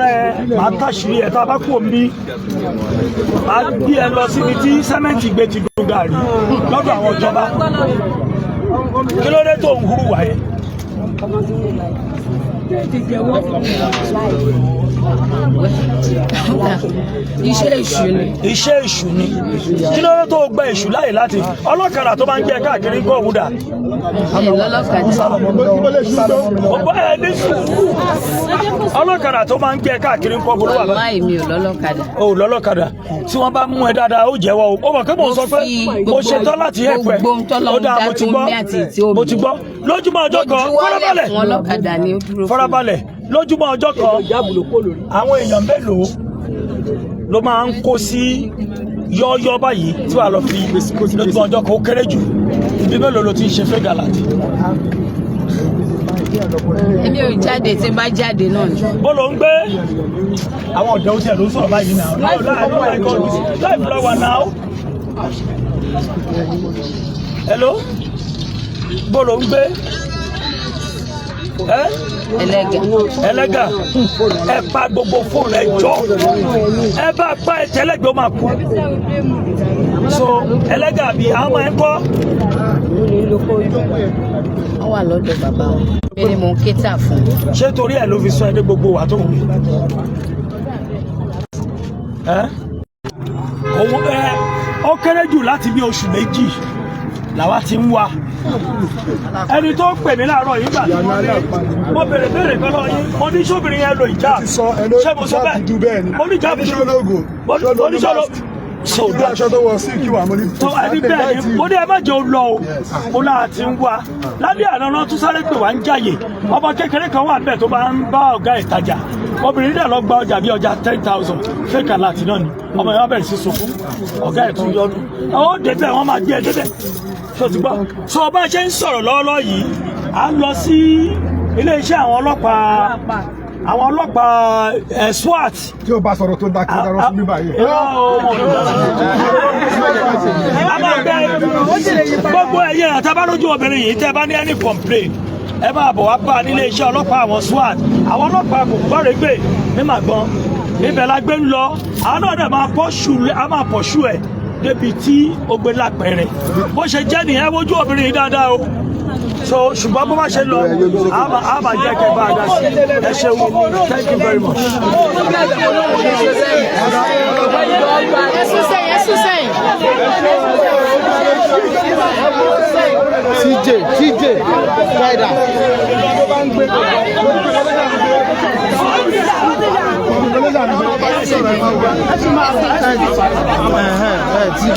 Rẹ máa tàṣírí ẹ tá a bá kú omi, máa gbé ẹ lọ síbi tí sẹ́mẹ́ǹtì gbé ti dùn gàrí lọ́dọ̀ àwọn ìjọba. Kí ló dé tó ń hurú wáyé? Iṣẹ́ èṣù ni. Iṣẹ́ èṣù ni. Kí ló dé tó gba èṣù láàyè láti ọlọ́kadà tó máa ń gbé ẹ káàkiri ń kọ́ òwúdà? Ẹ lọ́lọ́kadà. Ọgbọ́n ẹ ní sùúrù. Ọlọ́kadà tó máa ń gbé ẹ káàkiri ń kọ́ òwúdà? Wàláì, mi ò lọ́lọ́kadà. O lọ́lọ́kadà. Tí wọ́n bá mú ẹ dáadáa, ó jẹ́wọ́ o. Ó mọ̀ pé mò ń sọ pé mo ṣetán láti help ẹ. Gbogbo ohun tọ́lọ́run Ó dáa, dá mo ti tó gbọ́. mí àti tí ó Mo mí. ti gbọ́. Lójúmọ́ ọjọ́ kan, Mo juwọ́lẹ̀ farabalẹ̀. fún ọlọ́kadà ni ó dúró fún mi. Farabalẹ̀. Lójúmọ́ ọjọ́ kan, àwọn èèyàn mélòó ló máa ń kó sí yọ́ọ́yọ́ báyìí tí wàá lọ fi? Lójúmọ́ ọjọ́ kan, ó kéré jù, ibi mélòó ló ti ń ṣe fake alert? Èmi ò jáde, tí n bá jáde náà ni. Bó ló ń gbé? Àwọn ọ̀dọ́ ó tiẹ̀ ló ń sọ̀rọ̀ báyìí náà. No, I don't like all this life flower now. Hello, bó ló ń gbé ẹ? Ẹlẹ́gà. Ẹlẹ́gà. Ẹ pa gbogbo fóònù, ẹ jọ, ẹ bá pa ẹ tẹ́lẹ̀gbẹ́, ó máa kú. So Ẹlẹ́gà bí àwọn ọmọ ẹ ń kọ́? Wọ́n wà lọ́dọ̀ bàbá wọn. Mi ni mò ń kéta fún. Ṣé torí ẹ ló fi sọ ẹ dé gbogbo wà tó ń wí ẹ? Òun ẹ, ó kéré jù láti bí oṣù 2 làwa ti ń wá ẹni tó pè mí láàárọ̀ yìí. Gbà tí wọ́n dé, mo béèrè béèrè kan lọ́wọ́ yín. Mo ní sóbìnrin yẹn lo ìjà. Sọ ẹni. Ṣé mo sọ Dúdú bẹ́ẹ̀? bẹ́ẹ̀ ni. Mo ní ìjà. Ẹni ṣó lóògùn? Mo ní sọ́lọ́ so Irú aṣọ tó wọ sí kí wà mo ní. Tó ẹni bẹ́ẹ̀ ni mo ní ẹ má jẹ́ o lọ o. Mo náà ti ń wá lábẹ́ àná náà tún sáré pè wá ń jàyè. Ọmọ kékeré kan wà níbẹ̀ tó bá ń bá ọ̀gá ìtajà. Obìnrin náà lọ gba ọjà bí ọjà 10,000, fake alert náà ni. Ọmọ yẹn wá bẹ̀rẹ̀ sí sunkún, ọ̀gá ẹ̀ tún yọnu. Ó débẹ̀, wọ́n máa gbé ẹ débẹ̀. Tó ti gbọ́? So bá a ṣe ń sọ̀rọ̀ lọ́wọ́lọ́wọ́ yìí, à ń lọ sí iléeṣẹ́ àwọn ọlọ́pàá, àwọn ọlọ́pàá ẹ̀ SWAT. Tí o bá sọ̀rọ̀ tó dákẹ́ dára fún mi báyìí. Irọ́ o, mo ní dá sí. A máa gbẹ gbogbo ẹ̀yẹ àtàbálójú obìnrin yìí. Tẹ́ bá ní any complain, ẹ máa bọ̀ wá bá a nílé iṣẹ́ ọlọ́pàá àwọn SWAT, àwọn ọlọ́pàá kò gbọ́rẹ̀gbẹ̀ ní Màgbọ́n. Ibẹ̀ la gbé ń lọ. Àwọn náà dẹ̀ máa pọ̀ṣù, a máa pọ̀ṣù ẹ̀ débi tí ó gbé lápẹ̀rẹ̀. Bó ṣe jẹ́ nìyẹn. Wojú obìnrin yìí dáadáa o. So ṣùgbọ́n bó bá ṣe lọ, a máa jẹ́ kẹ́ bá a dá sí. Ẹ ṣeun, thank you very much. Ẹ sún sẹ́yìn, ẹ sún sẹ́yìn. CJ, CJ, rider.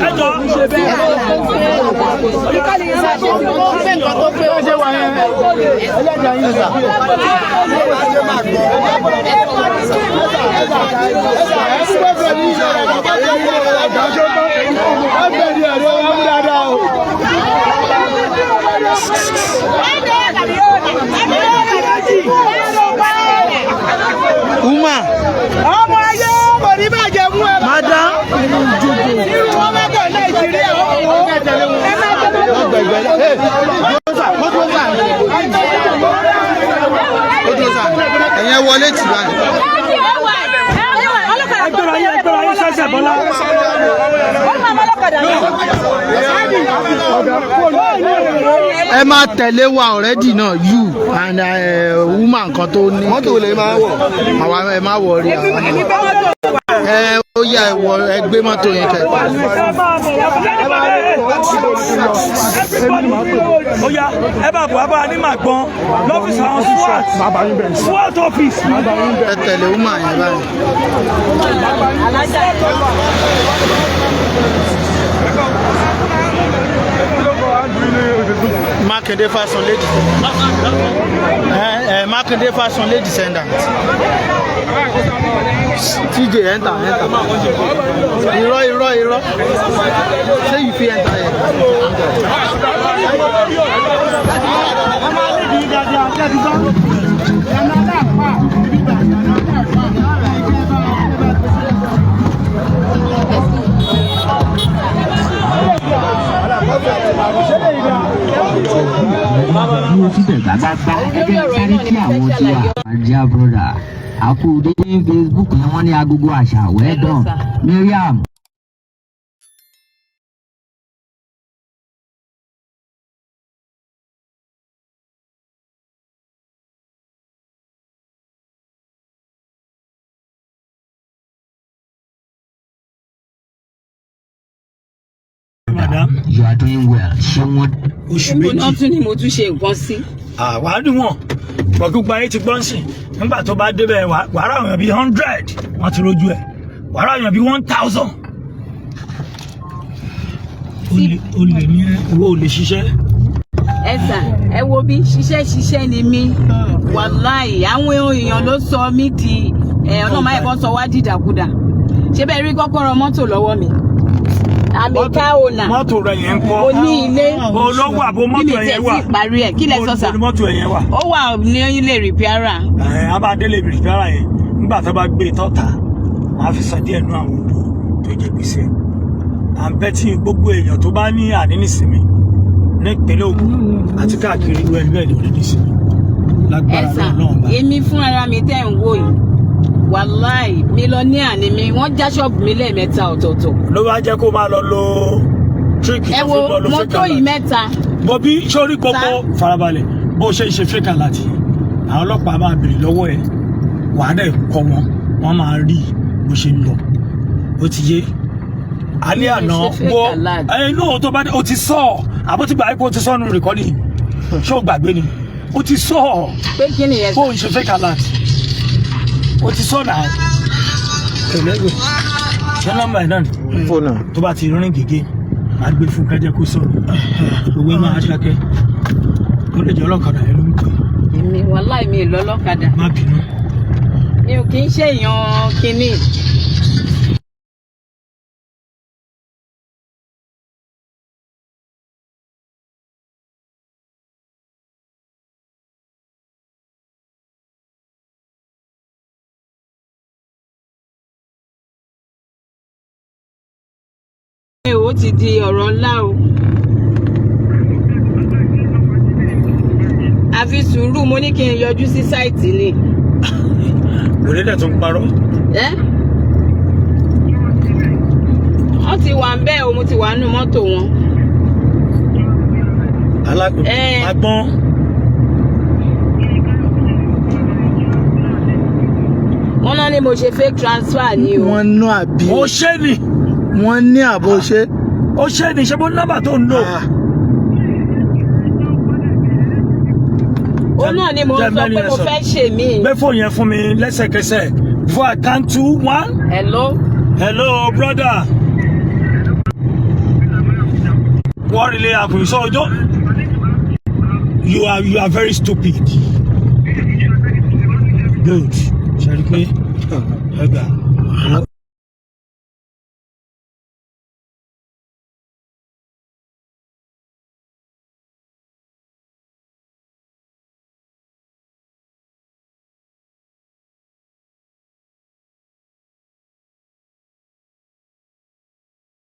Ẹ jọ. Ṣé nǹkan tó pé ó ṣe wà yẹn? Uma. Ọmọ ayé kò ní bàjẹ́ mú ẹ. Madam. Irú wọn bá bọ̀ Nàìjíríà, ó wò ó. Ẹ má tẹ́lẹ̀. Ẹ̀yẹn wọlé tì báyìí. Ẹgbẹ́ra yín, ẹgbẹ́ra yín sẹ́sẹ̀ bọ́lá. Ẹ máa tẹ̀lé wa already náà, you and woman kan tó ní. Mọ́tò lè máa wọ̀. Àwa ẹ má wọrí àwọn náà. Ẹ ó yá, ẹ wọ, ẹ gbé mọ́tò yẹn kẹ. Ẹ máa bọ̀ wá everybody. Ó yá, ẹ bá bọ̀ wá bá a ní Màgbọ́n lọ́fíìsì àwọn SWAT, SWAT office. Ẹ tẹ̀lé woman yẹn báyìí. Mákindé Fásunlé, ẹ Mákindé Fásunlé descendant. TJ, enter, enter. Irọ́, irọ́, irọ́. Ṣé you fit enter here? Ẹ máa nídìí dáadáa, kẹ́ẹ̀dì gbọ́. Dúró síbẹ̀ gbàgbàgbà, ẹ jẹ́ sáré kí àwọn tiwa. Dear brother, àkú dédé. Facebook ni wọ́n ní agogo àṣà. Well done, Mariam. Madam. You are doing well. Ṣé wọ́n Oṣù Níbo náà 2. Tún ni mo tún ṣe nǹkan sí. Àwa dùn wọ́n, gbọ̀gbogbo ayé ti gbọ́n sí. Nígbà tó bá débẹ̀, wàrà àwọn bíi 100 wọ́n ti rojú ẹ̀, wàrà àwọn bíi 1,000. O lè ní owó, o lè ṣiṣẹ́. Ẹ sà, ẹ wo bí ṣiṣẹ́ ṣiṣẹ́ ni mí. Wàláì, àwọn èèyàn ló sọ mí di ẹ. Ọlọ́mọ ẹ̀kọ́ sọ wá dìdàkudà. Ṣé bẹ́ẹ̀ rí kọ́kọ́rọ́ mọ́tò lọ́wọ́ mi? Àmì ká ọ̀nà. Mọ́tò rẹ̀ yẹn ń kọ́? Mo ní ilé. Olówó àbò Bí mọ́tò mi yẹn tiẹ̀ wà? tí ì parí ẹ̀. Kí lẹ sọ, sà? Mo ní mọ́tò yẹn wà. Ó wà ní ilé repair. Ẹ̀ a máa délé repair yẹn. Nígbà tó bá gbé tọ́ta, wọ́n á fi san díẹ̀ nú àwọn odò tó jẹ gbèsè. À ń bẹ́ tí gbogbo èèyàn tó bá ní àní nísìmí nípínlẹ̀ Ògùn àti káàkiri, irú ẹni bẹ́ẹ̀ ni ò ní nísìmí Ẹ lágbára sà, Ọlọ́run bá. Èmi fúnra mi tẹ́ ń wò yìí, wàláì, millionaire ni mi. Wọ́n já ṣọ́ọ̀bù mi lẹ́ẹ̀mẹ́ta ọ̀tọ̀ọ̀tọ̀. Ló bá jẹ́ kó máa lọ lo trick Ẹ tó wo fi lọ lo fake mọ́tò yìí alert. mẹ́ta. Bọ̀ bí sórí gbogbo farabalẹ̀ bó ṣe ń ṣe fake alert yẹn, àwọn ọlọ́pàá máa béèrè lọ́wọ́ ẹ̀, wàá dẹ̀ kọ́ wọn, wọ́n máa rí bó ṣe ń lọ. Ó ti yé alẹ́ àná. Mi ò ṣe fake Wọ alert. ẹ inú tó bá dé, o ti sọ ọ àbó ti gbà pé o ti sọ nù recording. Ṣé o gbàgbé ni? O ti sọ ọ. Pé kí nìyẹn? Bó ń ṣe fake alert, o ti sọ náà. Ṣé nọ́mbà ẹ̀ náà ni? Fóònù. Tó bá ti rin gègé, máa gbé fún kájẹ kó sọ̀rọ̀, gbogbo ẹ máa ṣàkẹ́. Ó lè jẹ́ ọlọ́kadà ẹ ló ń pè. Èmi, wàláì, mi ì lọ́lọ́kadà. Má bínú. Mi ò kì í ṣe èèyàn kínní. Ó ti di ọ̀rọ̀ ńlá o. Àfi sùúrù, mo ní kí n yọjú sí site ni. Òní dẹ̀ tó ń parọ́. Ẹ́ wọ́n ti wà ń bẹ́ẹ̀ o, mo ti wà nínú mọ́tò wọn. Alágbèbè agbọ́n. Wọ́n náà ní mo ṣe fake transfer ni o. Wọ́n ná àbí? Ó ṣe ni. Wọ́n ní àbò ṣe. Ó ṣe ni. Ṣe bó nọ́mbà tó ń lò? Ah. Ó náà ni mo ń Jẹ́ sọ mẹ́rin pé ẹ̀ mo sọ̀rọ̀. fẹ́ ṣe mí. Gbé fóònù yẹn fún mi lẹ́sẹ̀kẹsẹ̀ before I count two, one. Hello. Hello, brother. What really happen? So don't you are very stupid. Good. Ṣe rí pé ẹ gbà.